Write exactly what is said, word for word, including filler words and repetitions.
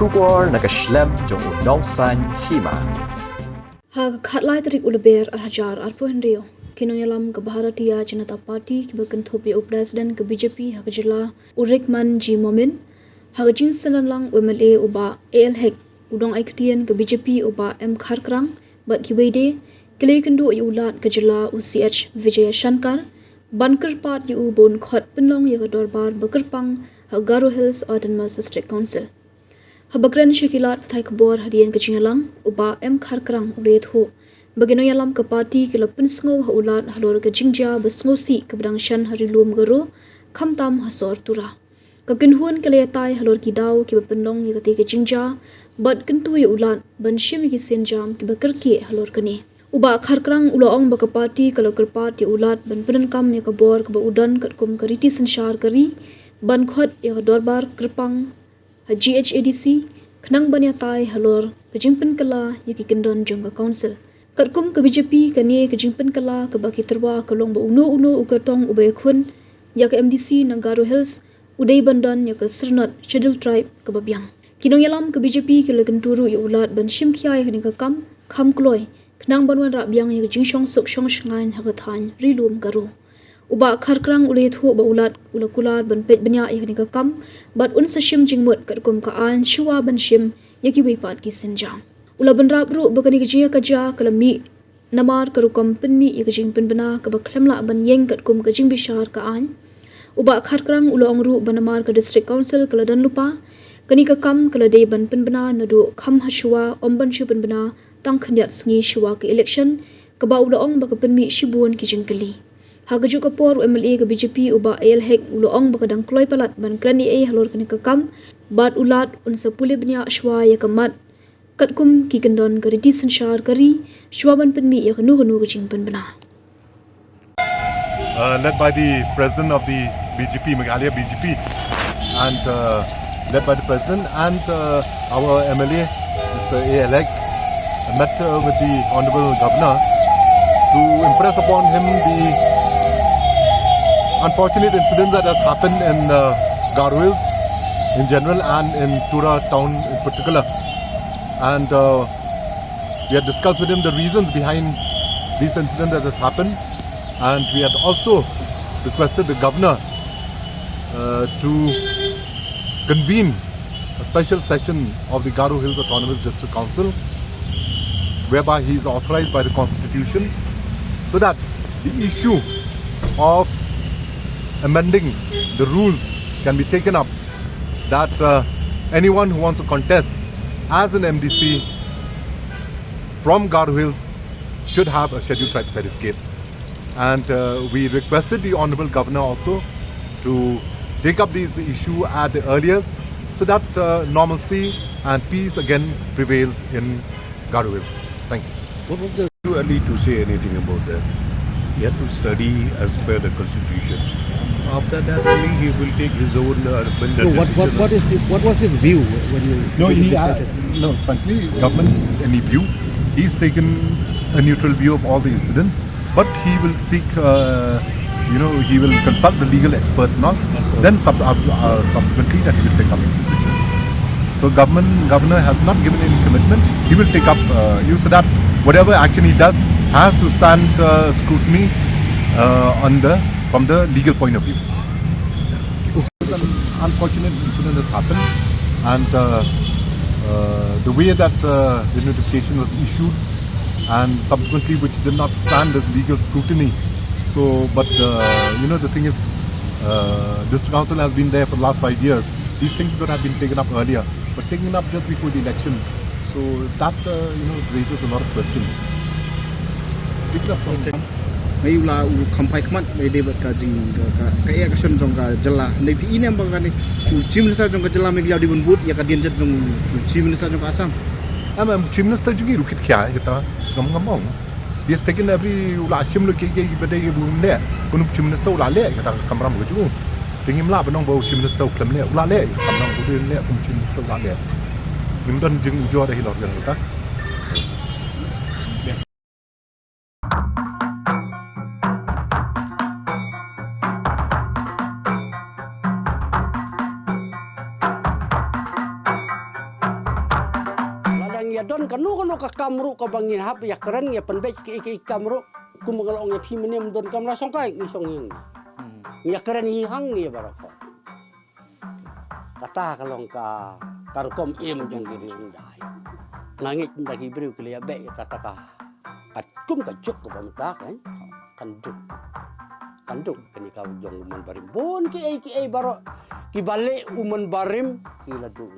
Khubor na ka shlem jong u nongsan hima. Ha ka khatlai tarik u Lber ar hajar arphew hynriew, ki nongïalam ka Bharatiya Janata Party kiba kynthup ïa u President ka B J P ha ka jylla, u Rahman G Momin, ha ka jingsynran lang u M L A u Bah A L Hek, u dong ai ktien ka B J P u Bah M Kharkrang, bad kiwei de, ki la ïakynduh ïa u Lat ka jylla u C H Vijayashankar, ban kyrpad ïa u ba un khot pynlong ïa ka dorbar ba kyrpang ha Garo Hills Autonomous District Council. Haba kren sha ki lad pathai khubor hadien ka jingïalang, u Bah M Kharkrang u la ïathuh ba ki nongïalam ka party ki la pynsngew ha u Lat halor ka jingjia ba sngewsih kaba dang shan ha Ri Lum Garo, khamtam ha sor Tura. Ka kynhun ka la ïatai halor ki daw kiba pynlong ïa katei ka jingjia, bad kyntu ïa u Lat ban shim ïa ki sienjam kiba kyrkieh halor kane. U Bah Kharkrang u la ong ba ka party ka la kyrpad ïa u Lat ban pyndonkam ïa ka bor kaba u don katkum ka riti synshar ka ri, ban khot ïa ka dorbar kyrpang ha G H A D C, khnang ban ïatai halor ka jingpynkylla ïa ki kyndon jong ka council. Katkum ka B J P, kane ka jingpynkylla kaba ki tyrwa ka long ba uno uno u kyrtong uba ïakhun ïa ka M D C na Garo Hills u dei ban don ïa ka syrnod Scheduled Tribe kaba biang. Ki nongïalam ka B J P ki la kyntu ruh ïa u Lat ban shim khia ïa kane ka kam kham kloi, khnang ban wanrah biang ïa ka jingshong suk shong shngaiñ ha ka thaiñ Ri Lum Garo. U Bah Kharkrang u la ïathuh ba u Lat u la kular ban peit bniah ïa kane ka kam, bad un sa shim jingmut katkum ka aiñ shuwa ban shim ïa kiwei pat ki sienjam. U la bynrap ruh ba kane ka jingïakajia ka la mih namar ka rukom pynmih ïa ka jingpynbna kaba khlem lah ban ïeng katkum ka jingbishar ka aiñ. U Bah Kharkrang u la ong ruh ba namar ka District Council ka la don lypa, kane ka kam ka la dei ban pynbna naduh kham ha shuwa, ym ban shu pynbna tang khyndiat sngi shuwa ka election, kaba u la ong ba ka pynmih shibun ki jingkylli. Ha kajuh ka por, u M L A ka B J P u Bah A L Hek u la ong ba ka dang kloi palat ban kren ei ei halor kane ka kam, bad u Lat un sa pule bniah shuwa ïa ka mat katkum ki kyndon ka riti synshar ka ri, shuwa ban pynmih ïa kano kano ka jingpynbna. Uh, led by the president of the B J P, Meghalaya B J P, and, uh, led by the president and, uh, our M L A, Mister A L Hek, met, uh, with the Honorable Governor to impress upon him the unfortunate incidents that has happened in, uh, Garo Hills in general and in Tura town in particular. And, uh, we had discussed with him the reasons behind this incident that has happened, and we had also requested the governor, uh, to convene a special session of the Garo Hills Autonomous District Council, whereby he is authorized by the constitution, so that the issue of amending the rules can be taken up, that, uh, anyone who wants to contest as an M D C from Garo Hills should have a Scheduled Tribe certificate. And, uh, we requested the Honorable Governor also to take up this issue at the earliest, so that, uh, normalcy and peace again prevails in Garo Hills. Thank you. What was the Too early to say anything about that. He had to study as per the constitution. After that, only he will take his own, uh, No, what, what, decision. What is the, what was his view when you No, when you he, uh, decided? No, frankly, government, any view. He's taken a neutral view of all the incidents, but he will seek, uh, you know, he will consult the legal experts now. Yes, sir. Then sub-, uh, uh, subsequently, that he will take up his decisions. So government, governor has not given any commitment. He will take up, uh, you so that whatever action he does has to stand, uh, scrutiny, uh, on the, from the legal point of view. An unfortunate incident has happened, and, uh, uh, the way that, uh, the notification was issued, and subsequently which did not stand the legal scrutiny. So, but, uh, you know, the thing is, uh, this council has been there for the last five years. These things could have been taken up earlier, but taken up just before the elections. So that, uh, you know, raises a lot of questions. Take it up. Ngi u la u kham phai khmat, ngi dei bad ka jing ka, ka, ka eh ka shon jong ka jylla. Ngi phi ïohi ne em ba kane u Chief Minister jong ka jylla Meghalaya u dei ban bud ïa ka dienjat jong u Chief Minister jong ka Assam. Em, em, Chief Minister jong ngi ruh kit khia ïa kata, ngam, ngam ong. He has taken every, u la shim lut kiei kiei kiba dei kiba um leh. Kumno Chief Minister u la leh ïa kata ka kamram ka jong u. Te ngim lah ban ong ba u Chief Minister u khlem leh, u la leh ïa ka kamram, u dei leh kum Chief Minister u la leh. Ngim don jingujor ïa hi lor ïa kata. Don kano kano ka kam ruh kaba ngin hap ïa kren ïa pynbeit ki ki kam ruh. Kum nga la ong ïa phi mynne don kam la shong kai ngi shong ïing. Ngi ïa kren ïing hang ngi baroh. Kata ka long ka ka rukom im jong ki ri Indai. Nga ngeit da ki briew ki la ïa beh ïa kata ka. Kat kum ka juk kaba mynta kan. Kan duk. Kan duk kane ka jong u Mon Barim. Bun ki ei ki ei baroh. Ki ba leh u Mon Barim ki la duk.